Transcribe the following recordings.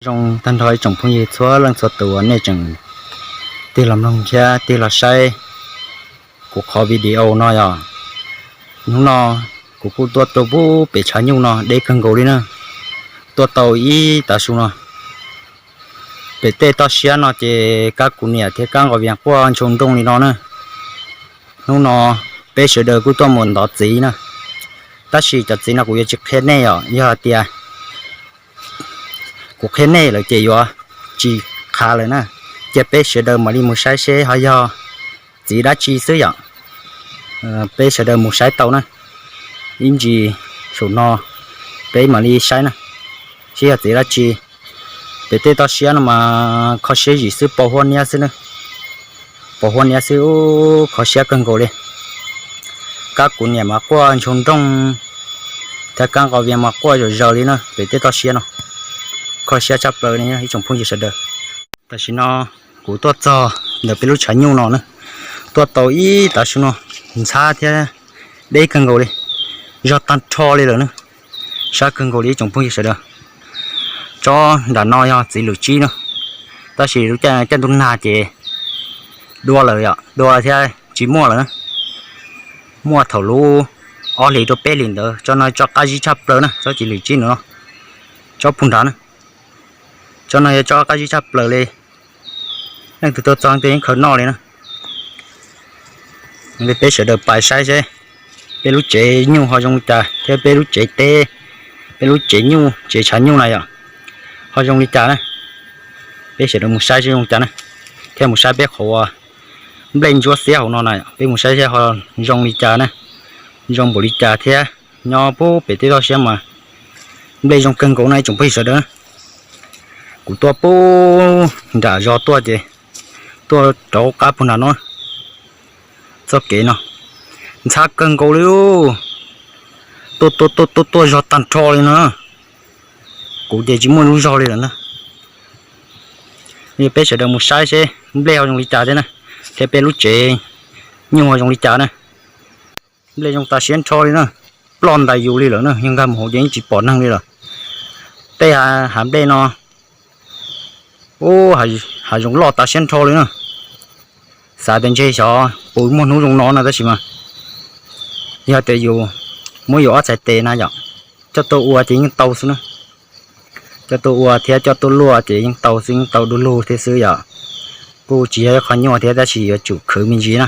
Zoo tag nrho ib tsoom phooj ywg txhua leej txhua tus uas nej tseem tig los mloog thiab tig los saib kuv qhov video no yog. Hnub no kuv kuj tuaj rau pub pem tshav nyuj no deb kawg nkaus li na. Tuaj tau ib tav su no, pem tej toj siab no ces kab kuv niam thiab kab nqos vias quaj ntshau nrooj li no na. Hnub no peb sawv daws kuj tuaj mus ntov txiv na, tab sis cov txiv no kuv yuav tsis qhia nej os, yog hais tias kuv qhia nej lawm ces yuav tsis qhav lawm na. Cia peb sawv daws mam li mus saib seb ho yog txiv dab tsi xwb yom. Peb sawv daws mus saib tau na, ib ntsis saum no peb mam li saib na, seb yog txiv dab tsi. Pem tej toj siab no mas kho siab zim xwb, pos huab niab xwb na, pos huab niab xwb, kho siab kawg nkaus li. Kab kuv niam mas quaj ntshau nrooj, thiab kab nqos vias mas quaj zom zaws li na, pem tej toj siab no kho siab tshaj plaws li ib tsoom phooj ywg sawv daws. Tam sim no kuv tuaj txog ntawm peb lub tshav nyuj no na, tuaj tau ib tav su no, ntxhab thiab deb kawg nkaus li, zog tag nrho li lawm na, sab kawg nkaus li ib tsoom phooj ywg sawv daws. Tsob nram no yog txiv lwm tsib no, tab sis lub caij ntuj nag ces dua lawm yom, dua thiab tsis muaj lawm na. Muaj thaum lub ob hlis rau peb hlis ntawd. Tsob no tsob qab zib tshaj plaws na, tsob txiv lwm tsib no, tsob puag nrad na. Tsob no yog tsob qab zib tshaj plaws li, leej twg tuaj txog leej twg yeej khaws noj li na. Li peb sawv daws pais saib seb peb lub tsev nyuj ho zoo li cas thiab peb lub tsev teb, peb lub tsev nyuj, tsev tshav nyuj na yom, ho zoo li cas na. Peb sawv daws mus saib seb zoo li cas na, thiab mus saib peb qhov uas nplej ntsuab xiab hauv no na, peb mus saib seb ho zoo li cas na, zoo npaum li cas thiab. Nyob pub pem tej toj siab mas nplej zoo kawg nkaus no ib tsoom phooj ywg sawv daws. Kuv tuaj pub nram zos tuaj ces tuaj rau qab puag nram no, txoj kev no ntxhab kawg nkaus li, tuaj tuaj tuaj tuaj tuaj zog tag nrho li no. Kuv ces tsis muaj lub zog li lawm na. Peb sawv daws mus saib seb nplej ho zoo li cas thiab na, thiab peb lub tsev nyuj ho zoo li cas na. Nplej zoo tas siab nrho li na, ploj ntais yus li lawm na, yog nkag mus hauv ces yeej tsis pom neeg li lawm. Tej hav nplej no, ub, hav zoov loj tas siab nrho li na. Xav tias ntshe xyov puas muaj hnub zoo no na, tab sis mas yog tias yus muab yus ob txhais tes na yom, coj tuaj ua ces yeej tau xwb na. Coj tuaj ua thiab coj tuaj luaj ces yeej tau xwb, yeej tau du lug thiab xwb yom. Kuj tsis yog ib qho nyuaj thiab tab sis yuav tsum khwv me ntsis na.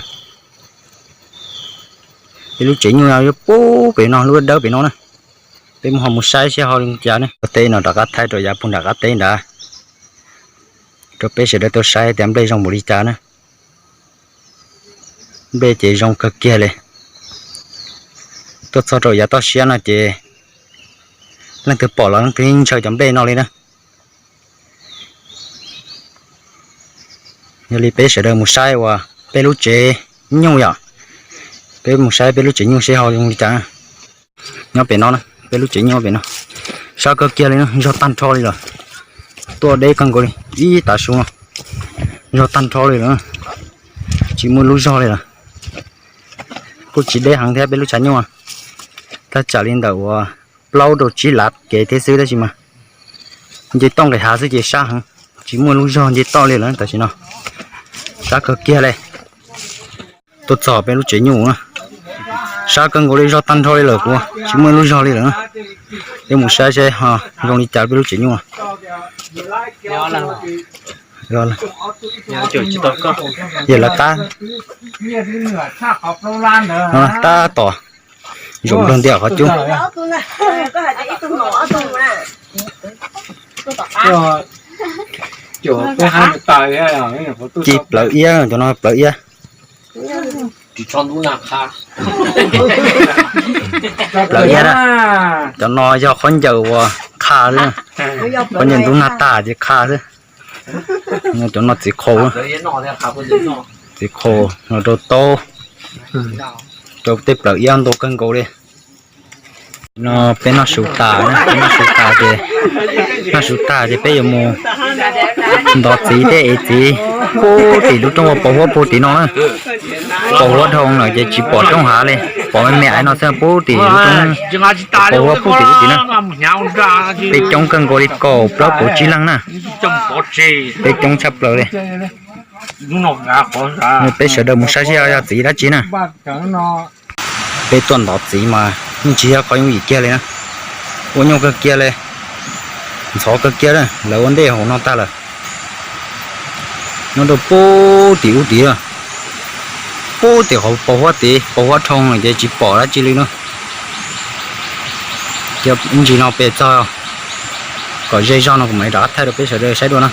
Peb lub tsev nyuj yuav pub pem no, lub dawb pem no na. Peb mus ho mus saib seb ho li cas ne. Teb no rov qab thaij rau yav puag nram qab teb nrad rau peb sawv daws tau saib tias nplej zoo npaum li cas na. Nplej ces zoo kawg kiag li. Tuaj txog rau yav toj siab no ces leej twg pom los leej twg yeej ntshaw cov nplej no li na. Yog li peb sawv daws mus saib uas peb lub tsev nyuj yom. Peb mus saib peb lub tsev nyuj seb ho zoo li cas. Nyob pem no na, peb lub tsev nyuj pem no. Sab kawg kiag li na, zog tag nrho li lawm. Tuaj deb kawg nkaus li, ib tav su no zog tag nrho li lawm. Tsis muaj lub zog li lawm. Kuj tsis deb heev thiab peb lub tshav nyuj, thaj tsam li ntawm uas plaub rau tsib lav kev thiab xwb tab sis mas nce toj nqis hav xwb ces sab heev, tsis muaj lub zog nce toj li lawm tam sim no. Sab kawg kiag li. Tuaj txog peb lub tsev nyuj na, sab kawg nkaus li, zog tag nrho li lawm, kuv tsis muaj lub zog li lawm. Peb mus saib seb ho zoo li cas peb lub tsev nyuj. Yog lawv qab tab tom zaum nplog ntiaj qhov cub. Ci plawv iab, cov no plawv iab. Plawv iab, cov no yog khaub ncaws uas qha xwb, khaub ncaws ntub nag tag ces qha xwb. Cov no txiv qhaus, txiv qhaus no rau taub, rau tej plawv iab ntau kawg nkaus li. No peb noj su tas, peb noj su tas ces, noj su tas ces peb yuav mus Ntov txiv thiab ev txiv puag tim lub roob uas pos huab puag tim no na. Pos huab dhau lawm ces tsis pom roob hav li, pom me me ais no xwb puag tim lub roob pos huab puag tim lub tim na. Peb coob kawg nkaus li kaum plaub kaum tsib leeg na. Peb coob tshaj plaws li. Peb sawv daws mus saib seb yog txiv dab tsi na. Peb tuaj ntov txiv mas yeej tsis yog qhov yooj yim kiag li na. Ua nyuaj kawg kiag li, ntxhov kawg kiag na, lawv ua ntej hauv no tag lawm. Nyob rau puag tim ub tid, puag tim qhov pos huab tid, pos huab dhau lawm ces tsis pom dab tsi li na. Ib ntsis no pem txog kom ze zog no kuv mam li rov qab thaij rau peb sawv daws saib dua na.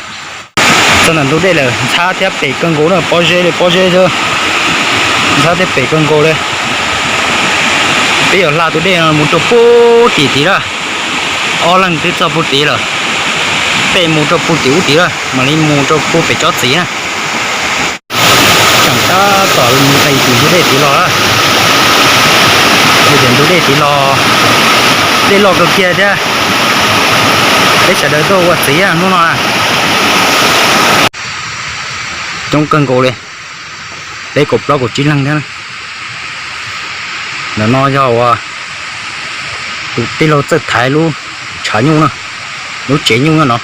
Txog ntawm ntug dej lawm, ntxhab thiab pem kawg nkaus na, pob zeb li pob zeb xwb. Ntxhab thiab pem kawg nkaus li. Peb yuav hla tus dej no mus rau puag tim tid lawm. Ob leeg twb txog puag tid lawm, peb mus rau puag tim ub tid lawm mam li mus rau puag pem tsob txiv na. Tseem tab tom nqis tus ntug dej tid los, nqis tus ntug dej tid los, dej loj kawg kiag thiab. Peb sawv daws tuaj ua txiv hnub no coob kawg nkaus li, peb kaum plaub kaum tsib leeg thiab. Ntawm no yog uas tus tij laug Txawj Thaiv lub tshav nyuj na, lub tsev nyuj no.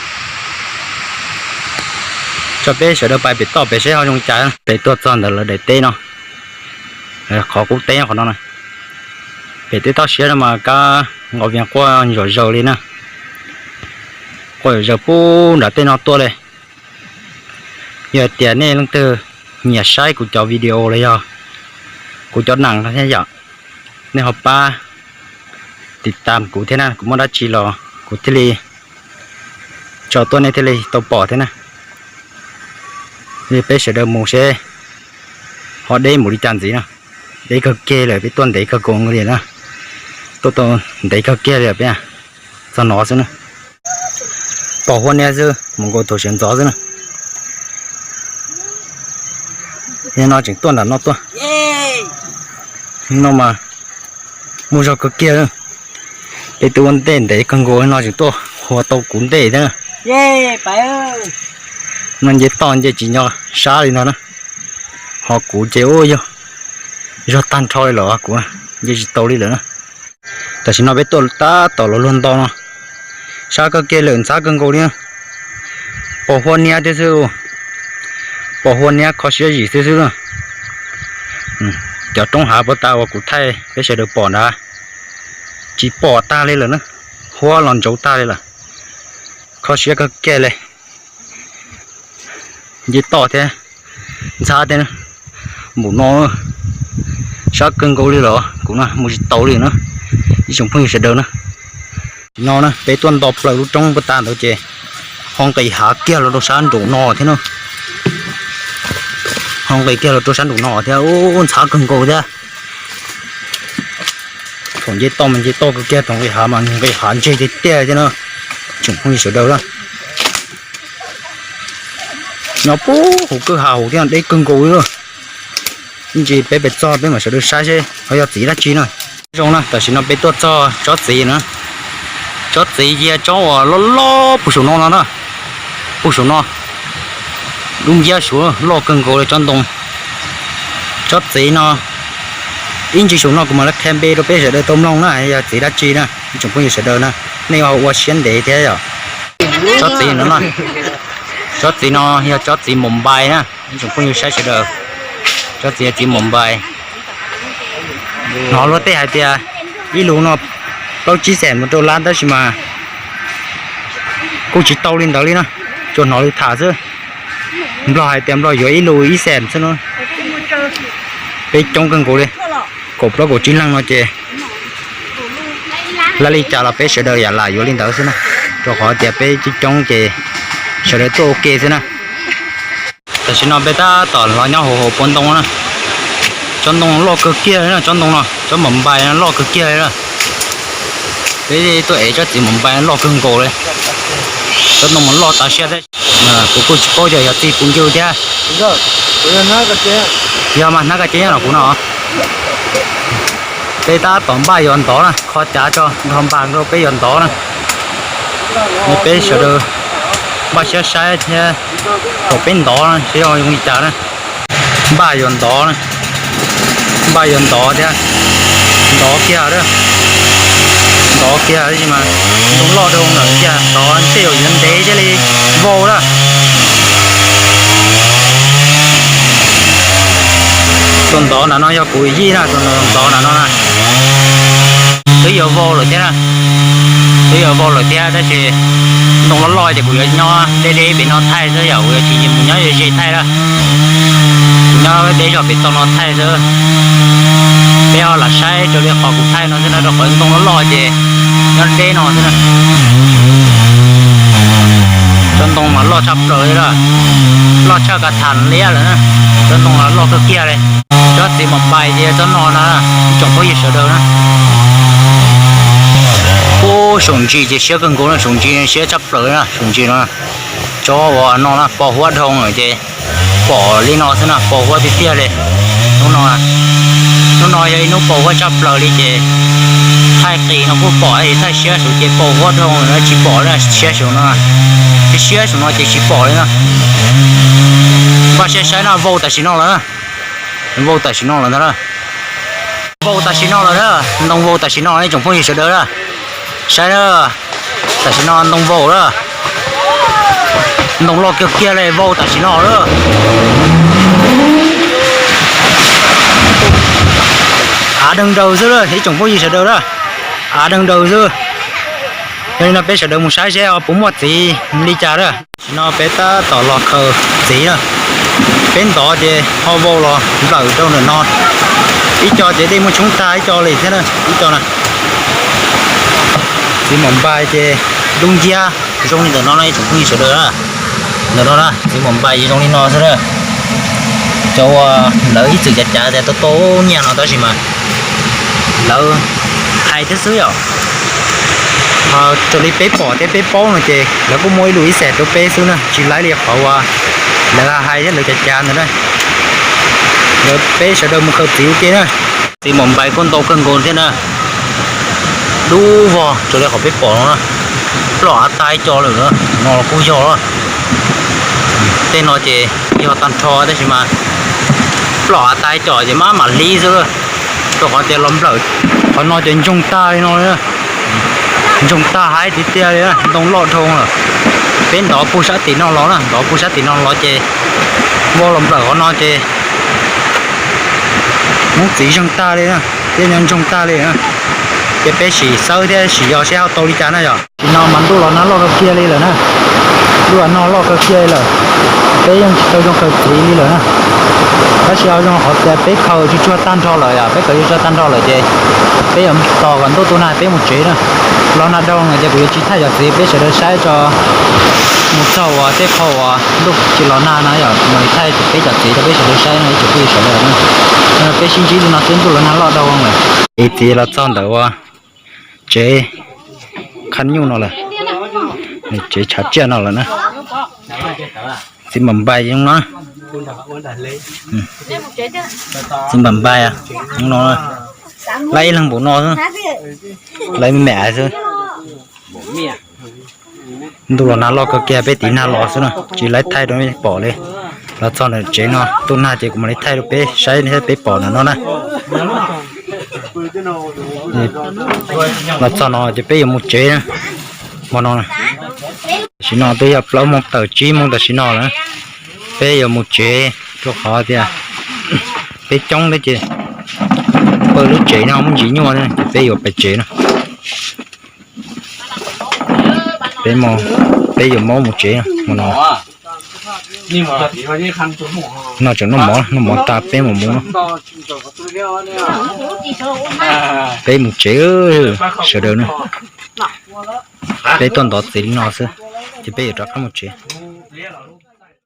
Tso peb sawv daws pais pem toj pem seb ho zoo cas. Peb tuaj txog ntawm lawv daim teb no, qhov qub teb qhov no na. Pem tej toj siab no mas kab nqos vias quaj zom zaws li na. Quaj zom zaws puag nram tej no tuaj li. Yog tias nej leej twg nyiam saib kuv cov video los yog kuv cov neeg no thiab yom, nej ho pab tiv tam kuv thiab na, kuv muaj dab tsi los kuv thiaj li tso tuaj nej thiaj li tau pom thiab na. Peb sawv daws mus seb ho deb mus li cas ntxiv na. Deb kawg kiag lawm, peb tuaj ntev kawg nkaus li na. Tuaj tau ntev kawg kiag li peb, txog no xwb na. Pos huab niab xwb, mus nkaus thaum sawv ntxov xwb na. Nim no tseem tuaj nram no tuaj. No mas muaj zog kawg kiag. Peb twb ua ntej ntev kawg nkaus no tseem tuaj hua tau kuv ntej thiab. No nce toj nce tsis nco sab li no na. Ho kuv ces ua yog zog tag nrho li lawm, kuv nce tsis tau li lawm na. Tam sim no peb tuaj tab tom los luag nto no, sab kawg kiag lawm, ntxhab kawg nkaus li. Pos huab niab thiab xwb, pos huab niab kho siab zim xwb xwb. Cov roob hav puag ta uas kuv thaij peb sawv daws pom ntawd tsis pom tag li lawm na, huab los ntsauv tag li lawm. Kho siab kawg kiag li, nce toj thiab, ntxhab thiab. Npaum no sab kawg nkaus li los kuv mus tsis tau li na, ib tsoom phooj ywg sawv daws na. No na peb tuaj nto plaws lub roob puag ta ntawd ces ho nqis hav kiag los rau sab nraum no thiab na. Ho nqis kiag los rau sab nraum no thiab, ntxhab kawg nkaus thiab. Thaum nce toj mas nce toj kawg kiag, thaum nqis hav mas nqis hav ntseg tiag tiag thiab na, tsoom phooj ywg sawv daws na. Nyob puag hauv kwj ha hauv thiab, deb kawg nkaus li. Ib ntsis peb pem txog peb mam sawv daws saib seb ho yog txiv dab tsi na. Zoo na, tam sim no peb tuaj txog tsob txiv na. Tsob txiv yog tsob uas loj loj puag saum no no na, puag saum no, dub nciab saud, loj kawg nkaus li tsob ntoo. Tsob txiv no, ib ntsis saum no kuv mam li qhia npe rau peb sawv daws tau mloog na, yog txiv dab tsi na, ib tsoom phooj ywg sawv daws na, nej ho ua siab ntev thiab yom. Tsob txiv no, tsob txiv no yog tsob txiv Mumbai na, ib tsoom phooj ywg saib sawv daws, tsob txiv yog txiv Mumbai. Hnov luag tej hais tias ib lus no plaub tsib xees mus rau lab, tab sis mas kuj tsis tau li ntawd li na, tsuas hnov li tham xwb. Nplog hais tias Nplog yuav ib lus ib xees xwb na. Peb coob kawg nkaus li, kaum plaub kaum tsib leeg no ces laj li cas los peb sawv daws yam lam yuav li ntawd xwb na, rau qhov tias peb coob coob ces sawv daws tuaj ua ke xwb na. Tam sim no peb tab tom los nyob hauv hauv paus ntoo na. Tsob ntoo loj kawg kiag li na, tsob ntoo no, tsob Mumbai no loj kawg kiag li na. Peb tuaj ev tsob txiv Mumbai loj kawg nkaus li. Tsob ntoo mas loj tas siab thiab. Kuv kuj tsis paub tias yog txij pus ncw thiab. Yog mas hnab kaj cev nyob los kuv no. Peb tab tom npaj yuav ntov na, kho cav tso nrog npas nrog peb yuav ntov na. Peb sawv daws Npaj siab saib thiab, kom peb ntov seb zoo li cas na. Npaj yuav ntov, npaj yuav ntov thiab. Ntov kiag a, ntov kiag mas ntoo loj dhau lawm tiag, ntov ntshe yuav ntev thiaj li vau lawm. Tus ntov ntawm no yog kuv yij na, tus ntov ntawm no na. Twb yuav vau lawm thiab na, twb yuav vau lawm thiab tab sis ntoo loj loj ces kuv yuav nyob deb deb pem no thaij xwb, yog kuv yuav tsis mus nyob ze ze thaij lawm. Kuv nyob deb zog pem toj no thaij xwb. Peb ho lam saib raws li qhov kuv thaij no xwb na, rau qhov ntoo loj loj ces nyob deb no xwb na. Cov ntoo mas loj tshaj plaws li lawm, loj tshaj kav tham liab lawm na. Cov ntoo mas loj kawg kiag li. Cov txiv mos npais ces txhob no na, ib tsoom phooj ywg sawv daws na. Ub, saum ntsis ces siab kawg nkaus na, saum ntsis siab tshaj plaws na, saum ntsis no. Tsob uas no na, pos huab dhau lawm ces pom li no xwb na, pos huab tiag tiag li. Hnub no, hnub no yog ib hnub pos huab tshaj plaws li ces thaij qis no kuj pom, thaij siab saum ces pos huab dhau lawm tsis pom li, siab saum no, siab saum no ces tsis pom li na. Npaj siab saib na, vau tam sim no lawm na, vau tam sim no lawm ntag na. Vau tam sim no lawm na, ntoo vau tam sim no ib tsoom phooj ywg sawv daws na. Saib na, tam sim no ntoo vau lawm, ntoo loj kiag kiag li, vau tam sim no lawm. Av deeg daws xwb lawm ib tsoom phooj ywg sawv daws na, av deeg daws xwb. Yog li no peb sawv daws mus saib seb ho puas muaj txiv li cas na. Tam sim no peb tab tom los khaws txiv na. Peb ntov ces ho vau los nplawm rau ntawm no. Ib co ces dej muaj tshoob tag ib co li thiab na, ib co na. Txiv mos npais ces dub nciab zoo li ntawm no no ib tsoom phooj ywg sawv daws na. Ntawm no na, txiv mos npais ces zoo li no xwb na. Cov uas lawv ib txwm cav cav tias tau tau nyiaj no tab sis mas lawv hais thiab xwb yom. Ho raws li peb pom thiab peb paub no ces lawv kuj muaj ib lus ib xam rau peb xwb na, tsis laib li qhov uas lawv hais thiab lawv cav cav ntawd na. Lawv peb sawv daws mus khaws txiv ua ke na. Txiv mos npais kuj ntau kawg nkaus thiab na. Dub vog raws li qhov peb pom no na. Ploj av tag ib co lawm na, no los kuj yog. Tej no ces yog tag nrho tab sis mas ploj av tag ib co ces maj mam hlib xwb. Rau qhov tias los nplawm qhov no ces ntsoog tag li no li, ntsoog tag haib tiag tiag li, ntoo loj dhau lawm. Peb ntov puag sab tim no los na, ntov puag sab tim no los ces vau los nplawm qhov no ces hmoov txiv zeeg tag li na, thiab nyob ntsoog tag li na. Ces peb sim xawb thiab sim yos seb ho tau li cas na yom. Tam sim no mas ntuj los nag loj kawg kiag li lawm na. Ntuj los nag loj kawg kiag li lawm, peb yeej tsis tau zoo khaws txiv li lawm na. Tab sis ho zoo qhov tias peb khaws tsuag tsuag tag nrho lawm yom, peb khaws tsuag tsuag tag nrho lawm ces peb yuav tos kom ntuj tu nag peb mus tsev na. Los nag dhau no ces kuv yuav tsis thaij cov txiv peb sawv daws saib tso. Mus txog uas tej qho uas ntuj tsis los nag na yom, kuv mam li thaij peb cov txiv rau peb sawv daws saib no ib tsoom phooj ywg sawv daws na. Peb sib ntsib li no xwb, ntuj los nag loj dhau lawm. Es txiv los txog ntawm uas tsev qhab nyuj no lawm, tsev tshav tsiaj no lawm na. Txiv npam npai zoo no. Txiv npam npai no, laib ib leeg npaum no, laib me me xwb. Ntuj los nag loj kawg kiag, peb tiv nag los xwb na, tsis laib thaij rau nej pom li. Los txog ntawm tsev no, ntuj nag ces kuv mam li thaij rau peb saib thiab peb pom ntawm no na. Los txog no ces peb yuav mus tsev na, hmo no. Tam sim no twb yog plaub moos tawm tsib moos tam sim no lawm, peb yuav mus tsev rau qhov tias peb coob thiab ces pw lub tsev no muaj ntsis nyuaj thiab ces peb yuav pais tsev na. Peb, peb yuav mov mus tsev hmo no. No tseem noj mov, noj mov tas peb mam mus no. Peb mus tsev, sawv daws na. Peb tuaj ntov txiv li no xwb, ces peb yuav rov qab mus tsev.